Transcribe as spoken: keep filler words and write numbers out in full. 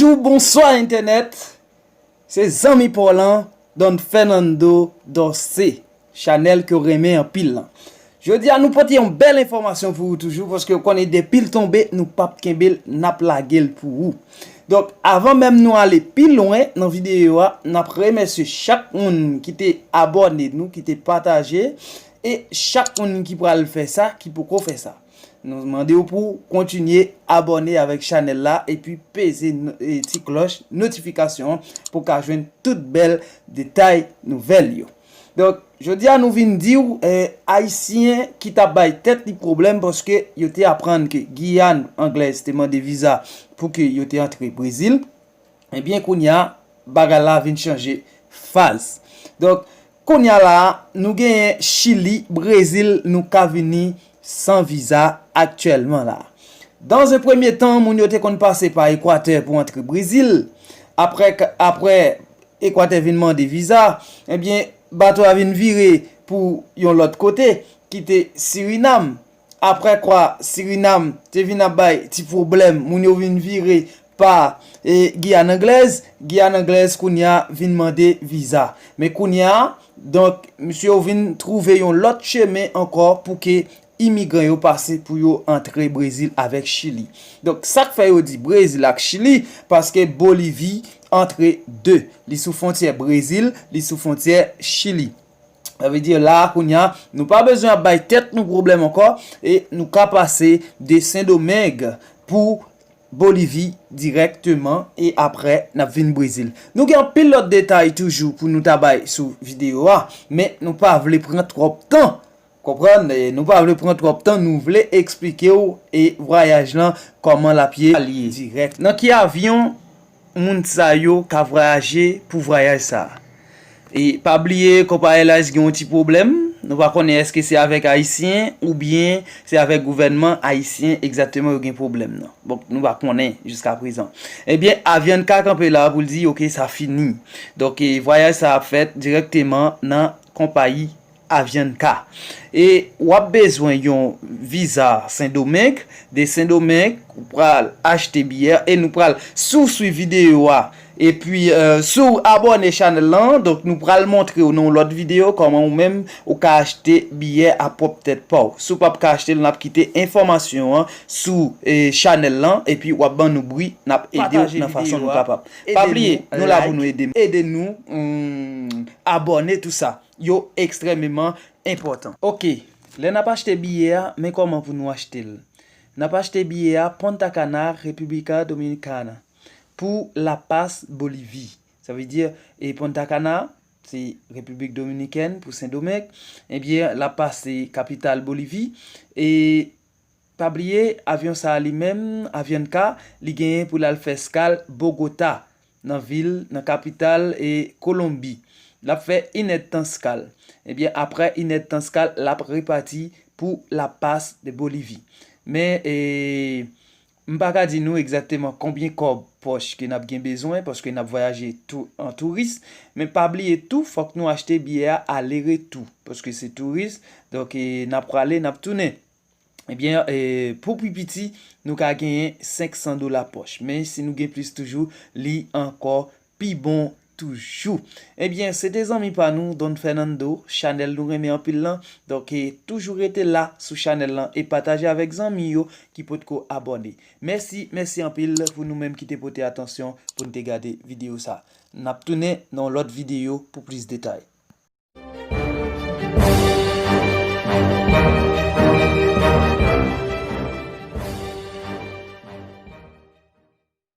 Tou bonswa entènèt, se zanmi pa w lan, Don Fernando Dorcé, chanèl ke w renmen anpil lan. Jodi a nou pote yon bèl enfòmasyon pou ou toujou, paske w konnen depi l tonbe, nou p ap kenbe l, n ap lage l pou ou. Donk, avan menm nou ale pi lwen nan videyo a, n ap remèsye chak moun ki te abòne nou, ki te pataje, e chak moun ki pral fè sa, ki poko fè sa. Nou mande w pou w kontinye abòne avèk chanèl la epi peze n- e ti klòch notifikasyon an pou w ka jwenn tout bèl detay nouvèl yo. Donk, jodi a nou vin di w, eh, Ayisyen ki t ap bay tèt li pwoblèm paske yo te aprann ke Giyàn Anglèz te mande viza pou ke yo te antre Brezil. Ebyen, kounye a, bagay la vin chanje faz. Donk, kounye a la, nou genyen Chili, Brezil, nou ka vini san viza aktyèlman la. Dans un premier temps, moun yo te konn pase pa Ekwatè pou antre Brezil. Apre, apre Ekwatè vin mande viza, ebyen, bato a vin vire pou yon lòt kote, ki te Sirinam. Apre kwa Sirinam te vin ap bay ti pwoblèm, moun yo vin vire pa, e, Giyàn Anglèz, Giyàn Anglèz kounye a vin mande viza. Men kounye a, donk, misye yo vin twouve yon lòt chemen ankò pou ke imigran yo pase pou yo antre Brezil avèk Chili. Donk, sa k fè yo di Brezil ak Chili, paske Bolivi antre de. Li sou fwontyè Brezil, li sou fwontyè Chili. Sa vle di la a kounye a, nou pa bezwen ap bay tèt nou pwoblèm ankò e nou ka pase de Sendomeng pou Bolivi dirèkteman e apre n ap vin Brezil. Nou gen anpil lòt detay toujou pou nou ta bay sou videyo a, men nou pa vle pran twòp tan. Konprann? E nou pa vle pran twòp tan, nou vle eksplike w e vwayaj lan kòman l ap ye dirèk. Nan ki avyon moun sa yo ka vwayaje pou vwayaj sa a? E pa bliye, Copa Airlines gen yon ti pwoblèm. Nou pa konnen èske se avèk Ayisyen oubyen se avèk gouvènman ayisyen egzakteman yo gen pwoblèm nan. Bon, nou pa konnen jiska prezan. Ebyen, Avianca kanpe la pou l di, oke, sa fini. Donk, e, vwayaj sa ap fèt dirèkteman nan konpayi Avianca. E w ap bezwen yon viza Sendomeng. De Sendomeng, ou pral achte biyè e nou pral, si w swiv videyo a, epi, eh, si w abòne chanèl lan, donk nou pral montre w nan yon lòt videyo kòman ou menm ou ka achte biyè a pwòp tèt pa w. Si w p ap ka achte l, n ap kite enfòmasyon an sou, eh, chanèl lan, epi w ap ban nou bri, n ap ede w nan fason nou kapab. Pa bliye, nou la pou nou ede, ede nou, mm, abòne, tou sa. Yo ekstrèmeman enpòtan. Oke, lè n ap achte biyè a, men kòman pou nou achte l. N ap achte biyè a Punta Cana, República Dominicana, pou La Paz, Bolivi. Sa vle di, e Punta Cana, se Repiblik Dominikèn pou Sendomeng. Ebyen, La Paz se kapital Bolivi. E pa bliye, avyon sa a li menm, Avianca, li genyen pou l al fè eskal Bogota, nan vil, nan kapital e Kolonbi. L ap fè inèdtan eskal. Ebyen, apre inèdtan eskal, l ap repati pou La Paz de Bolivi. Men, e, m pa ka di nou egzakteman konbyen kòb pòch ke n ap gen bezwen, paske n ap vwayaje tou, an touris. Men pa bliye tou, fòk nou achte biyè a ale retou, paske se touris. Donk, e, n ap prale, n ap tounen. Ebyen, e, pou pi piti, nou ka genyen senk san dola pòch. Men si nou gen plis toujou, li ankò pi bon toujou. Ebyen, se te zanmi pa nou, Don Fernando, chanèl nou renmen anpil lan. Donk, e, toujou rete la sou chanèl lan e pataje avèk zanmi yo ki potko abòne. Mèsi, mèsi anpil pou nou menm ki te pote atansyon pou n te gade videyo sa. N ap tounen nan yon lòt videyo pou plis detay.